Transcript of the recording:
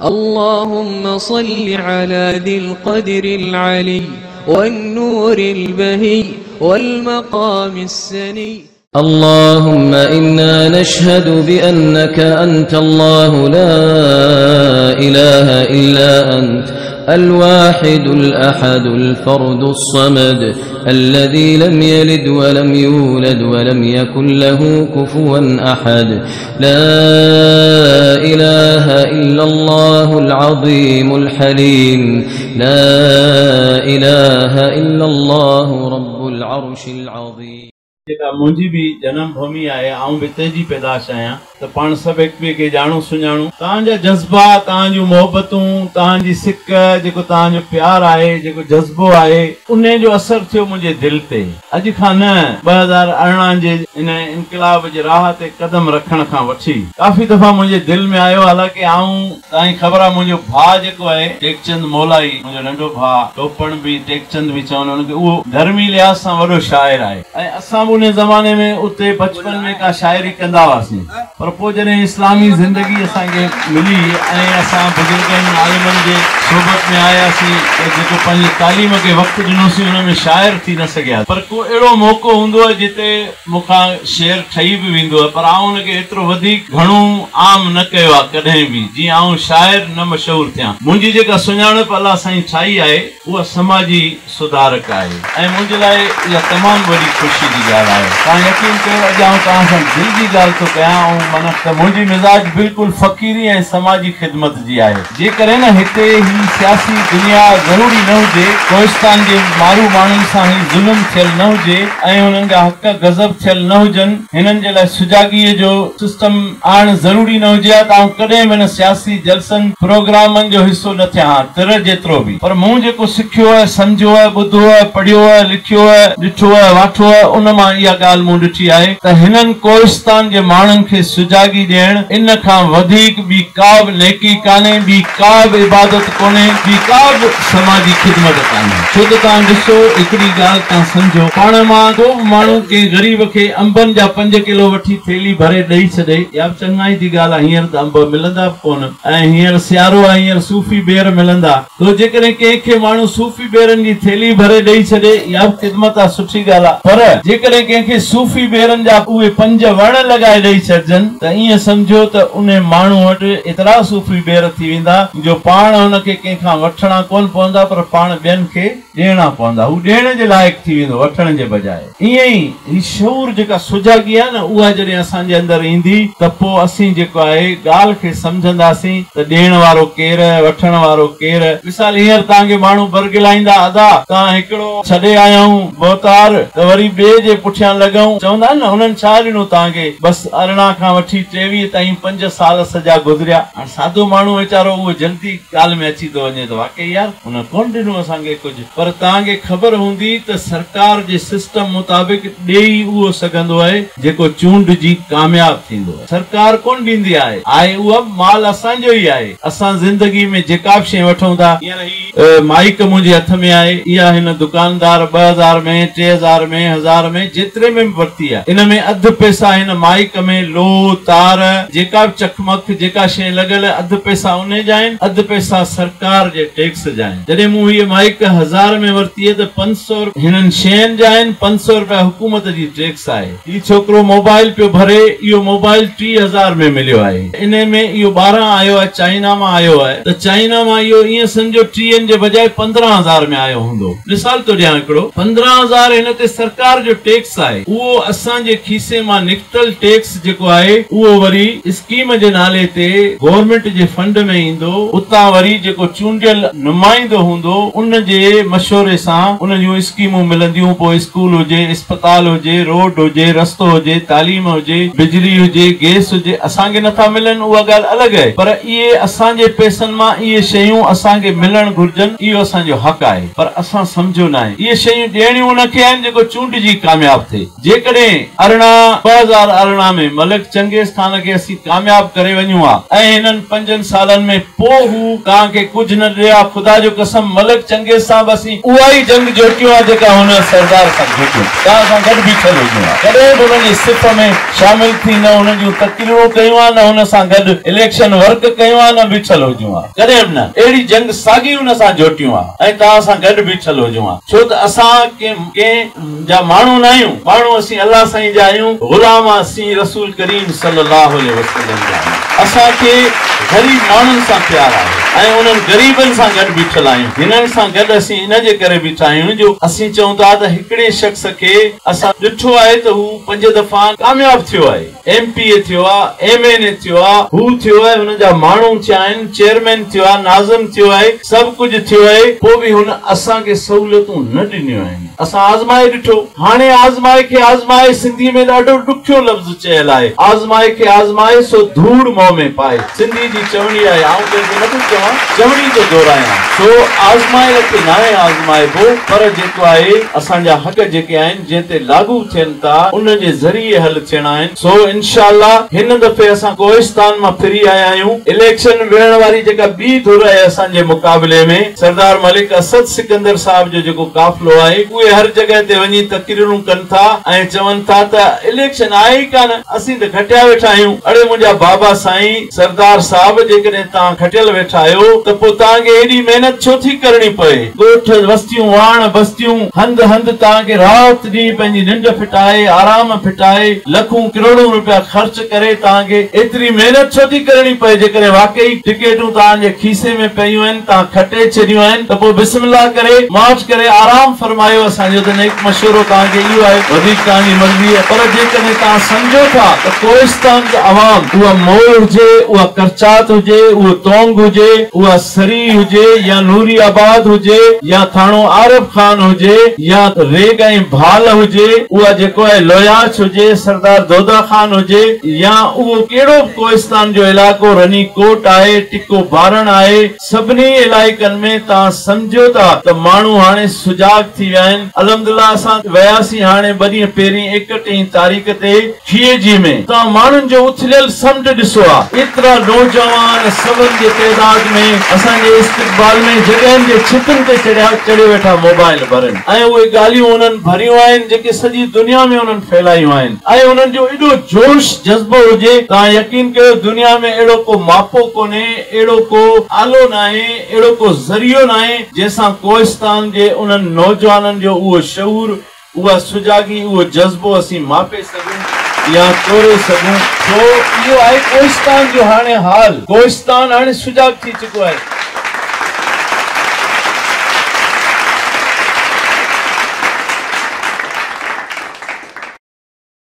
اللهم صل على ذي القدر العلي والنور البهي والمقام السني. اللهم إنا نشهد بأنك أنت الله لا إله إلا أنت الواحد الأحد الفرد الصمد الذي لم يلد ولم يولد ولم يكن له كفوا أحد. لا إله إلا الله العظيم الحليم. لا إله إلا الله رب العرش العظيم. जेका मुंहिंजी बि जनम भूमि आहे, आउं बि हिते जी पैदाइश आहियां, त पाण सभु हिक ॿिए खे ॼाणूं सुञाणूं। तव्हांजा जज़्बा, तव्हांजूं मोहबतूं, तव्हांजी सिक, जेको तव्हांजो प्यार आहे, जेको जज़्बो आहे, उन जो असरु थियो मुंहिंजे दिलि ते। अॼु खां न, 2018 जे इन इनकिलाब जे राह ते कदम रखण खां वठी काफ़ी दफ़ा मुंहिंजे दिलि में आयो। हालांकि आउं, तव्हांजी ख़बर आहे, मुंहिंजो भाउ जेको आहे टेकचंद मौलाई, मुंहिंजो नंढो भाउ, टोपण बि टेकचंद बि चवंदा हुनखे, उहो धर्मी लिहाज़ सां वॾो शाइर आहे ऐं असां बि उन ज़माने में उते बचपन में का शाइरी कंदा हुआसीं। पर पोइ जॾहिं इस्लामी ज़िंदगी असांखे मिली ऐं असां बुज़ुर्गनि आलिमनि जे सोबत में आयासीं, त जेको पंहिंजी तालीम खे वक़्तु ॾिनोसीं उन में शाइर थी न सघिया। पर को अहिड़ो मौक़ो हूंदो आहे जिते मूंखां शेर ठही बि वेंदो आहे, पर आउं हुनखे एतिरो वधीक घणो आम न कयो आहे कॾहिं बि, जीअं आउं शाइर न मशहूर थियां। मुंहिंजी जेका सुञाणप अलाह साईं ठाही आहे उहा समाजी सुधारक आहे ऐं मुंहिंजे लाइ इहा तमामु वॾी ख़ुशी जी ॻाल्हि आहे। तव्हां यकीन कयो, अॼु आउं तव्हां सां दिलि जी ॻाल्हि थो कयां। ऐं माना त मुंहिंजी मिज़ाज बिल्कुलु फ़क़ीरी ऐं समाजी ख़िदमत जी आहे। जेकॾहिं न हिते ही सियासी दुनिया ज़रूरी न हुजे, कोहिस्तान जे मारू माण्हुनि सां ही ज़ुल्म थियल न हुजे ऐं हुननि जा हक़ गज़ब थियल न हुजनि, हिननि जे लाइ सुजागीअ जो सिस्टम आणणु ज़रूरी न हुजे हा, त आउं कॾहिं बि हिन सियासी जलसनि प्रोग्रामनि जो हिसो न थियां हा तिर जेतिरो बि। पर मूं जेको सिखियो आहे, सम्झियो आहे, ॿुधो आहे, पढ़ियो आहे, लिखियो आहे, ॾिठो आहे, वाठो आहे, उन मां इहा ॻाल्हि मूं ॾिठी आहे त हिननि कोहिस्तान जे माण्हुनि खे सुजागी ॾियण इन खां वधीक ॿी का बि नेकी कान्हे, ॿी का बि इबादत कोन्हे, ॿी का बि समाजी ख़िदमत कान्हे। छो त तव्हां ॾिसो, हिकिड़ी ॻाल्हि तव्हां सम्झो, पाण मां को बि माण्हू कंहिं ग़रीब खे अंबनि जा 5 किलो वठी थैली भरे ॾेई छॾे, इहा बि चङाई जी ॻाल्हि आहे। हींअर त अंब मिलंदा बि कोन ऐं हींअर सियारो आहे, हींअर सूफ़ी ॿेर मिलंदा। त जेकॾहिं कंहिंखे माण्हू सूफ़ी ॿेरनि जी थैली भरे ॾेई छॾे, इहा बि ख़िदमत आहे, सुठी ॻाल्हि आहे। पर जेकॾहिं कंहिंखे सूफ़ी ॿेरनि जा उहे 5 वण लॻाए ॾेई छॾिजनि, त ईअं सम्झो त उन माण्हू वटि एतिरा सूफ़ी ॿेर थी वेंदा जो पाण हुनखे कंहिंखां वठणा कोन पवंदा, पर पाण ॿियनि खे ॾियणा पवंदा। हू ॾियण जे लाइक़ थी वेंदो वठण जे बजाए। ईअं ई ही शऊर जेका सुजागी आहे न, उहा जॾहिं असांजे अंदरि ईंदी त पोइ असीं जेको आहे ॻाल्हि खे सम्झंदासीं त ॾियण वारो केरु, वठण वारो केरु। मिसाल हींअर तव्हांखे माण्हू बरगिलाईंदा, अदा तव्हां हिकिड़ो छॾे आया आहियूं भोतार, त वरी ॿिए जे पुठियां लॻऊं। चवंदा आहिनि न, हुननि छा ॾिनो तव्हांखे? बसि 18 खां वठी 23 ताईं 5 साल सॼा गुज़रिया। हाणे सादो माण्हू वीचारो उहो जल्दी ॻाल्हि में अची थो वञे त वाकई यार हुन कोन ॾिनो असांखे कुझु। पर तव्हांखे ख़बर हूंदी त सरकार जे सिस्टम मुताबिक़ ॾेई उहो सघंदो आहे जेको चूंडिजी कामयाब थींदो आहे। सरकार कोन ॾींदी आहे, आहे उहा माल असांजो ई आहे। असां ज़िंदगी में जेका बि शइ वठूं था, हींअर ही माइक मुंहिंजे हथ में आहे, इहा हिन दुकानदार 2000 में, 3000 में, 1000 में, जेतिरे में बि वरिती आहे, इन में अधु पैसा हिन माइक में लोह, तार, जेका बि चकमक, जेका शइ लॻल, अधु पैसा उन जा आहिनि, अधु पैसा सरकार जे टैक्स जा आहिनि। जॾहिं मूं हीअ माइक 1000 में वरिती आहे त 500 हिननि शयुनि जा आहिनि, 500 रुपया हुकूमत जी टैक्स आहे। हीउ छोकिरो मोबाइल पियो भरे, इहो मोबाइल 30,000 में मिलियो आहे, इन में इहो 12 आयो आहे, चाइना मां आयो आहे, त चाइना मां इहो ईअं सम्झो 30 जे बजाए 15,000 में आयो हूंदो। मिसाल थो ॾियां हिकिड़ो, 15,000 हिन ते सरकार जो टैक्स आहे, उहो असांजे खीसे मां निकितल टैक्स जेको आहे उहो वरी स्कीम जे नाले ते गवर्नमेंट जे फंड में ईंदो, उतां वरी जेको चूंडियल नुमाइंदो हूंदो उन जे मशवरे सां उन जूं स्कीमूं मिलंदियूं। पोइ स्कूल हुजे, अस्पताल हुजे, रोड हुजे, रस्तो हुजे, तालीम हुजे, बिजली हुजे, गैस हुजे, असांखे नथा मिलनि उहा ॻाल्हि अलॻि आहे, पर इहे असांजे पैसनि मां इहे शयूं असांखे मिलणु घुर्जनि, इहो असांजो हक़ आहे। पर असां सम्झो न आहे, इहे शयूं ॾियणियूं उनखे आहिनि जेको चूंडिजी कामयाब थिए। जेकॾहिं 2018 में मलिक चंगेज़ ख़ान खे असीं कामयाब करे वञूं हा ऐं हिननि 5 सालनि में पोइ हू तव्हांखे कुझु न ॾिए हा, ख़ुदा जो कसम मलिक चंगेज़ सां बि असीं اسين اها ئي جنگ جوٽيون ها جيڪا هن سردار سان جوٽيون. توهان سان گڏ بيٺل هجون ها. ڪڏهن به انهن جي صف ۾ شامل ٿي نه هن جون تقريرون ڪيون ها نه هن سان گڏ اليڪشن ورڪ ڪيون ها نه بيٺل هجون ها. ڪڏهن به نه. اهڙي جنگ ساڳي هن سان جوٽيون ها ۽ توهان سان گڏ بيٺل هجون ها. ڇو ته اسان ڪنهن جا ماڻهو ناهيون. ماڻهو اسين الله سائين جا آهيون. غلام اسين رسول ڪريم صلي الله عليه وسلم جا آهيون. اسان کي غريب ماڻهن سان پيار آهي ۽ انهن غريبن سان گڏ بيٺل آهيون. هنن سان گڏ اسين ان جي ڪري بيٺا آهيون جو اسين چئون ٿا ته هڪڙي شخص کي اسان ڏٺو آهي ته هو پنج دفعا ڪامياب ٿيو آهي. ايم پي اي ٿيو آ، ايم اين اي ٿيو آ، هو ٿيو آهي، هن جا ماڻهو ٿيا آهن، چيئرمين ٿيو آ، ناظم ٿيو آهي، سڀ ڪجهه ٿيو آهي، پوء به هن اسان کي سهولتون نه ڏنيون آهن. اسان آزمائي ڏٺو. هاڻي آزمائي کي آزمائي سنڌي ۾ ڏاڍو ڏکيو لفظ چيل آهي. آزمائي کي آزمائي سو ڌوڙ منهن ۾ پائي. سنڌي جي چوڻي آهي. آئون ڪنهن کي نٿو چوان، چوڻي ٿو دهرايان. سو آزمايل کي ناهي آزمائبو پر جيڪو آهي اسان جا حق جيڪي آهن جنهن تي لاڳو ٿين ٿا ان جي ذريعي حل ٿيڻا آهن. سو انشاء الله هن دفعي اسان ڪوهستان مان ڦري آيا آهيون. اليڪشن وڙهڻ واري جيڪا ٻي ڌر آهي اسان جي مقابلي ۾ سردار ملڪ اسد سڪندر صاحب جو جيڪو قافلو آهي اهي هر جڳهه تي وڃي تقريرون ڪن ٿا ۽ چون ٿا ته اليڪشن آهي ئي ڪانه اسين ته کٽيا ويٺا آهيون. اڙي منهنجا بابا سائين سردار صاحب جيڪڏهن توهان کٽيل ويٺا آهيو ته پوء توهان کي ايڏي محنت ڇو ٿي ڪرڻي پئي؟ ڳوٺ، وستيون، واڻ، بستيون، هنڌ هنڌ توهان کي رات ڏينهن پنهنجي ننڊ ڦٽائي، آرام ڦٽائي، لکون ڪروڙون روپيا خرچ ڪري توهان کي ايتري محنت ڇو ٿي ڪرڻي پئي؟ جيڪڏهن واقعي ٽڪيٽون توهان جي کيسي ۾ پيون آهن، توهان کٽي ڇڏيون آهن ته پوء بسم الله ڪري ماٺ ڪري آرام فرمايو. اسان جو ته نيڪ مشورو توهان کي اهو آهي، وڌيڪ توهان جي مرضي. پر جيڪڏهن توهان سمجهو ٿا ته ڪوهستان جو عوام، اها موڙ هجي، اها ڪرچات هجي، اهو تونگ هجي، اها سري هجي يا نوري آباد هجي يا ٿاڻو عارب خان هجي يا ريگ ۽ ڀال هجي، اها جيڪو آهي لوياڇ هجي، سردار دودا خان هجي يا اهو ڪهڙو به ڪوهستان جو علائقو رني ڪوٽ آهي، ٽڪو بارڻ آهي، سڀني علائقن ۾ توهان سمجهو ٿا ته ماڻهو هاڻي سجاڳ ٿي ويا آهن. الحمدلله اسان وياسين هاڻي ٻه ڏينهن پهرين ايڪٽيهين تاريخ تي کيئجي ۾ توهان ماڻهن جو اٿليل سمنڊ ڏسو ها ايترا نوجوان سون جي تعداد ۾ اسان جي استقبال ۾ جڳهين جي ڇتن تي چڙهيا چڙهي ويٺا موبائل ڀرن ۽ اهي ڳالهيون انهن ڀريون آهن جيڪي سڄي دنيا ۾ انهن ڦهلايون آهن ۽ انهن جو ايڏو جوش جذبو هجي توهان يقين ڪيو دنيا ۾ اهڙو ڪو ماپو ڪونهي اهڙو ڪو آلو ناهي اهڙو ڪو ذريعو ناهي جنهن سان ڪوهستان جي انهن نوجوانن جو اهو شعور اها سجاڳي، اهو جذبو اسين ماپي سگهون يا توري سگهون. سو اهو آهي ڪوهستان جو هاڻي حال. ڪوهستان هاڻي سجاڳ ٿي چڪو آهي.